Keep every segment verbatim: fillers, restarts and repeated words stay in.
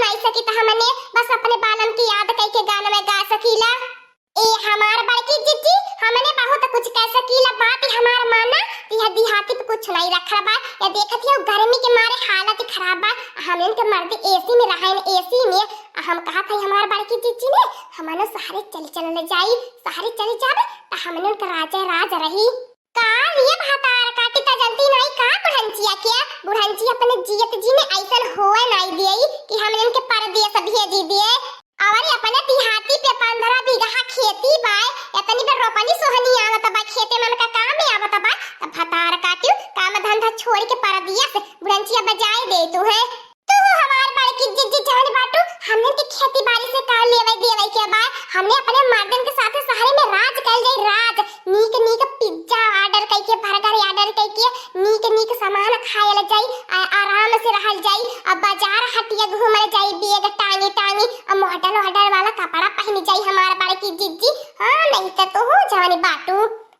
नाई सकी त हमने बस अपने बालम की याद कई के गाना में गा सकीला। ए हमार बड़की जिज्जी, हमने बहुत कुछ कह सकीला, बात हमार माना, तिहा दिहाती पे कुछ नाई रखा बा। या देखत ही गर्मी के मारे हालत खराब बा। हमन के मर्द एसी में रहन, एसी में। हम कहा था हमार बड़की जिज्जी ने, हमने सहरे चल चल ले जाई, सहरे चल जाबे त हमने के राजा राज रही। का लिए भतार काटी त जनती नाई का बुढ़ंचिया के? बुढ़ंची अपने जियत जी में ऐसन होए नाई दियई कि हमन के परदेस भेजी दिए। अउर अपने दिहाती पे पन्द्रह बीघा खेती बाय, एतनी पे रोपनी सोहनी आवत बा, खेते मन का काम में आवत बा, त भतार काटियो काम धंधा छोड़ के परदेस बुढ़ंचिया बजाए दे तू है। तू हमार बड़की जिज्जी जान बाटू, हमने के खेती बाड़ी से का लेवे देवे के बा? हमने अपने मर्दन के साथे सहरे में राज कइल जाई, राज। नीक नीक पिज्जा ऑर्डर कइके, बर्गर ऑर्डर कइके, नीक नीक सामान खायल जाई, आ, आराम से रहल जाई, आ बाजार हटिया घूमल जाई, बैग टांगी टांगी, आ मॉडल ऑर्डर वाला कपड़ा पहिन जाई हमार बड़की जिज्जी। हाँ, नहीं त तू जान बाटू,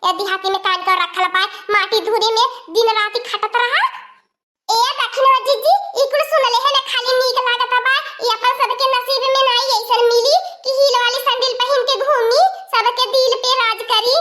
ए दिहाती में कान कर रखल बा, माटी धूरी में दिन रात खटत रहा। ए दखिनवा जिज्जी, ई कुल सुनले है ना, खाली नीक लागत बा। ई अपन सबके नसीब में नाई ऐसन मिली कि हील वाली सैंडल पहिन के घूमी, सबके दिल पे राज करी।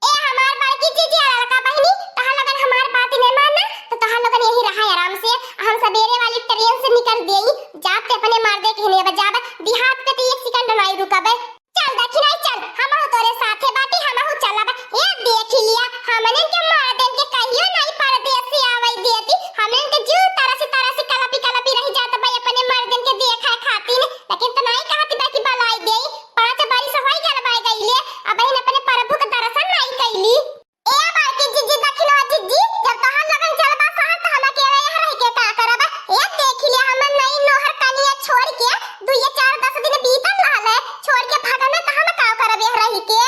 ए हमार बड़की जिज्जी और लड़का बहिनी, तहां लोगन हमार बात नहीं मानना, तो तहां लोगन यही रहा आराम से। हम सवेरे वाली ट्रेन से निकल देई, जाते अपने मर्दे के हिने बजाब, दिहात पे तो एक सेकंड नाई रुकबे। चल दखिनाई चल, हमहू तोरे साथे बाटी, हमहू चलब। ए देख लिया, हमने के मर्दन के कहियो नाई परदेस से आवई देती, हमने के जीव तरसी तरसी कलपी कलपी रह जात बा अपने मर्दन के देखे खातिर। लेकिन त नाई कहत बा कि बलाई देई, पाँच बरिस होई गल बा गईले, अबहिन अपने प्रभु के दर्शन नाई कइली। ए बड़की जिज्जी, दखिनवा जिज्जी, जब तोहार लोगन चलबा सहर त हम अकेले यहाँ रह के का करब? ए देख लिया, हमन नई नोहर कनिया छोड़ के दुइये चार दस दिन बीतल रहल है, छोड़ के भगना त हम का करब यहाँ रह के?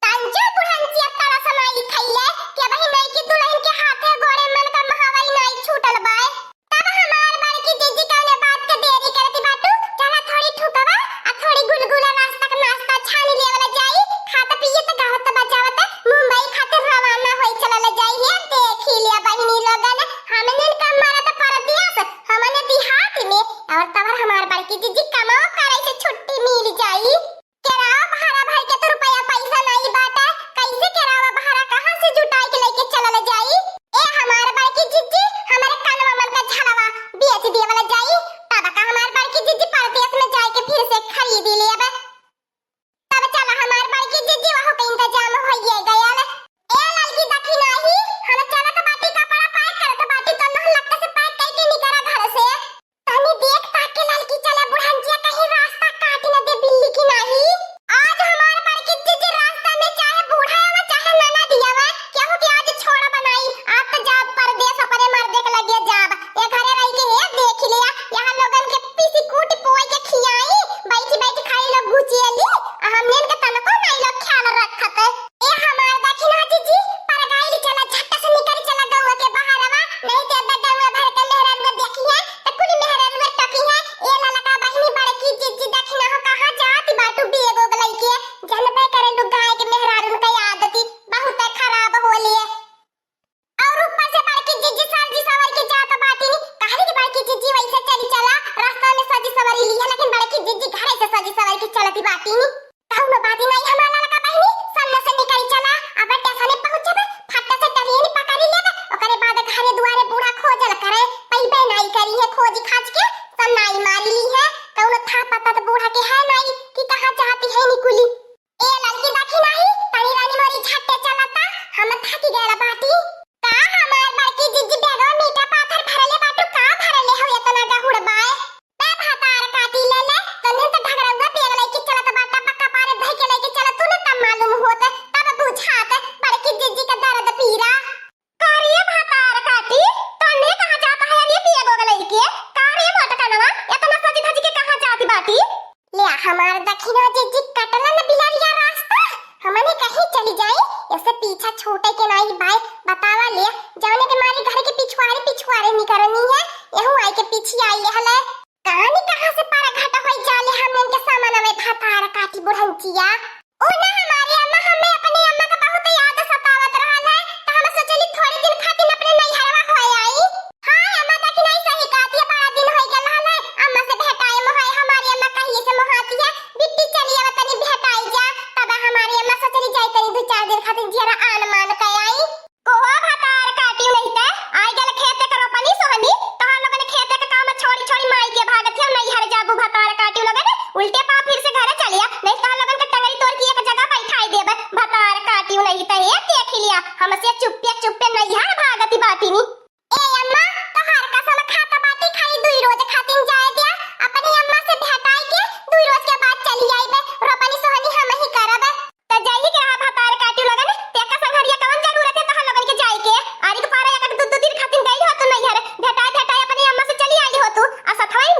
तंजो बुढ़ंचिया तरस नाई खइले कि अबही नई की दुल्हन के हाथे गोड़े मन का महावई नाई छूटल बाय। तब हमार बड़की जिज्जी कौने बात के देरी करती बाटू? चला थोड़ी ठुकवा आ थोड़ी गुलगुला रास्ता के नाश्ता छानी लेवला जाई, खात पियत गावत बजावत मुंबई खातिर रवाना होई चलल जाई। हे देखी लिया बहिनी लोगन, हमने का मरद परदेस, हमने देहात में, और तबर हमार बड़की जिज्जी कमाओ करे से छुट्टी मिल जाई। केरावा भाड़ा भर के तो रुपया पैसा नाई बाटे, कैसे केरावा भाड़ा कहाँ से जुटाई के लेके चलल जाई? ए हमार बड़की जिज्जी, हमारे कनवा मन का झलवा बेच देवल जाई, तब का हमार बड़की जिज्जी परदेस में जाए के फिर से खरीद लेब। तब चला हमार बड़की जिज्जी, वहू के इंतजाम होइए गयल। ए ललकी दखिनाही, हम चलत बाटी, कपड़ा पैक करत बाटी, तो नहलक से पैक करके निकरा घर से। तनी देख ताक के ललकी चला बुढ़ंचिया कहीं रास्ता काट न दे बिल्ली की नाही। आज हमार बड़की जिज्जी रास्ता में चाहे बूढ़ा आवे चाहे ननद आवे, केहू के आज छोड़ा बनाई। आज तो जाब परदेस अपने मर्दे के लगे जाब। ये घरे रह के हे देख लिया, यहाँ लोगन के पीसी कूट पोई के खियाई, बैठ बैठ खाई लोग गुचेली, आ हमने के तनको नाई लोग ख्याल रखत। ए हमार दखिना जिज्जी, परगाइल चला, झट से निकल चला गौवा के बहरवा, नहीं ते अब्बे गौवा भर के मेहरारुआ देखी है, त कुल मेहरारुआ टकी है। ए ललका बहिनी बड़की जिज्जी दखिना हो, कहाँ जात बाटू बेग ओग लइके? जनबे करे लुगाई के मेहरारुन के आदती बहुत खराब होली है। और ऊपर से बड़की जिज्जी सजी सवर के जात बाटी नी, कहली कि बड़की जिज्जी वैसे चली चला, रास्ता में सजी सवरी लिया, लेकिन बड़की जिज्जी घरे से सजी सवर के चलती बाटी नी। कौनो बात नहीं, हमार ललका बहिनी, सन्ना से निकल चला, अब स्टेशन पहुँचबे, फट से ट्रेन पकड़ी लेबे, ओकरे बाद घरे दुआरे बूढ़ा खोजल करे, पइबे नाई करी है, खोजी खाज के सन्नाई मारी ली है, कौनो था पता तो बूढ़ा के है नाई कि कहाँ जाती है निकुली। ए ललकी दखिनाही, तनी रानी मोरी झट्टे चलता, हम थकी गइल बाटी। का हमार बड़की जिज्जी बैगवा मीठा पाथर भरले बाटू, का भरले हो एतना गहुड़ बाय? बे भतार काटी ले ले, तन्ने त ढगरौआ बैग लइके चलत बाटा, बा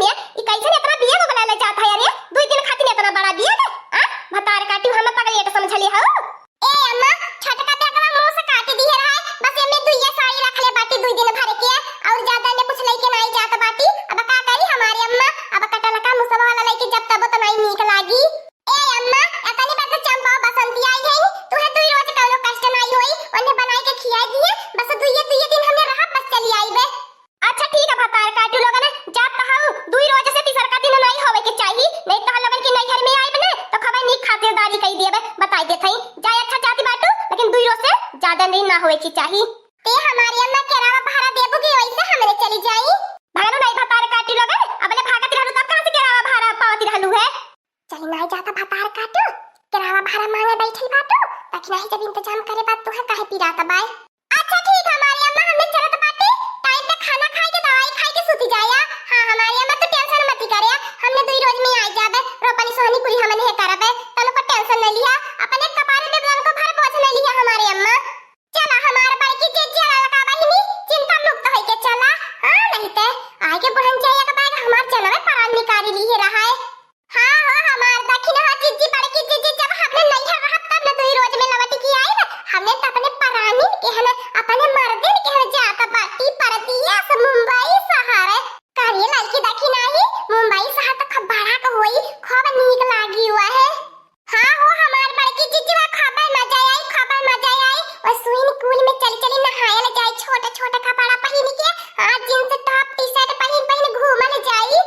ये, ई कैसन एतना बिया बगला ले जात है? अरे, दुई दिन खातिर एतना बड़ा बिया दे, आ? भतार काटी, हमें पगलेट समझली हौ? ए अम्मा, छोटका बैगवा मुंह से काट दिहे रहा है, बस एमे दुइये साड़ी रख ले बाटी दुई दिन भर के, और ज्यादा ने कुछ लेके नहीं जात बाटी। अब का करी हमारी अम्मा, अब कटलका मुसवा वाला लेके जब तब तो नहीं नीक लागी। ए अम्मा, एतनी बात तो चंपा और बसंती आई है, तुहे दुई रोज कौनो कष्ट नहीं होई, उन्हें बनाई के खियाई दिए, बस दुइये दुइये दिन हमने रहा, बस चली आई बे। अच्छा ठीक है भतार काटू लोगन, जात तो हऊ, दुई रोज से तीसरका दिन नहीं होवे के चाही, नहीं तो लोगन की नैहर में आइब ने तो खबे नीक खातिरदारी कई दिए बे, बताई देत हई। जाए अच्छा जाती बाटू, लेकिन दुई रोज से ज्यादा दिन ना होवे के चाही। ते हमारी अम्मा केरावा भाड़ा देबू कि वैसे हमरे चली जाई? भागलू नहीं भतार काटू लोगन, अबले भागत रहलू तब कहाँ से केरावा भाड़ा पावती रहलू है? चली नाई जाता भतार काटू, केरावा भाड़ा मांगे बैठल बाटू, ताकि नहीं जब इंतजाम करे बात तुहे काहे पिरात बाय। अच्छा ठीक हमारी अम्मा, हमने चलत बाटे, टाइम पे खाना खाए के दवाई खाए के सूती जाया। हाँ हमारी अम्मा तो टेंशन मती करे, हमने दुई रोज में आई जाबे, रोपनी सोहनी कुली हमने है करबे, तनको टेंशन नहीं लिया, अपने कपारे पे तनको भर बोझ नहीं लिया हमारी अम्मा। चला हमार बड़की जिज्जी ललका बहिनी, चिंता मुक्त होई के चला। हाँ नहीं ते आए के बुढ़न चाहिए के बैग हमार जनवे परान निकारी ली रहा है। हाँ हो हमार दखिन हो जिज्जी, बड़की जिज्जी, जब हमने नैहर रहब तब न दुई रोज में लौट के आइब। हमने त अपने परानिन के हन, अपने मर्दिन के हन जात बाटी परदेस मुंबई शहर। का रे ललकी दखिन आई, मुंबई शहर त खूब बड़ा क होई, खूब नीक लागी हुआ है। हाँ हो हमार बड़की जिज्जी, वह खूब मजा आई, खूब मजा आई। और स्विमिंग पूल में चली चली नहायल जाई, छोटा छोटा कपड़ा पहिन के, हाँ जींस टॉप टी शर्ट पहिन पहिन घूमल जाई।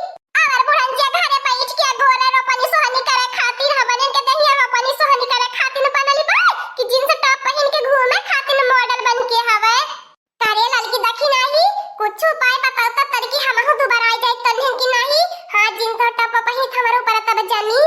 और बुढ़न जे घरे बैठ के गोरे रोपनी सोहनी करे खातिर, हमने के दहिया रोपनी सोहनी करे खातिर बनली बा कि जींस टॉप पहिन के घूमे खातिर मॉडल बन के हवे। का रे ललकी दखिन आई, कुछ उपाय बताओ त तनकी हमहू दुबारा आई जाई तन्ने कि नहीं? हाँ जींस टॉप पहिन के हमारे ऊपर तब जानी।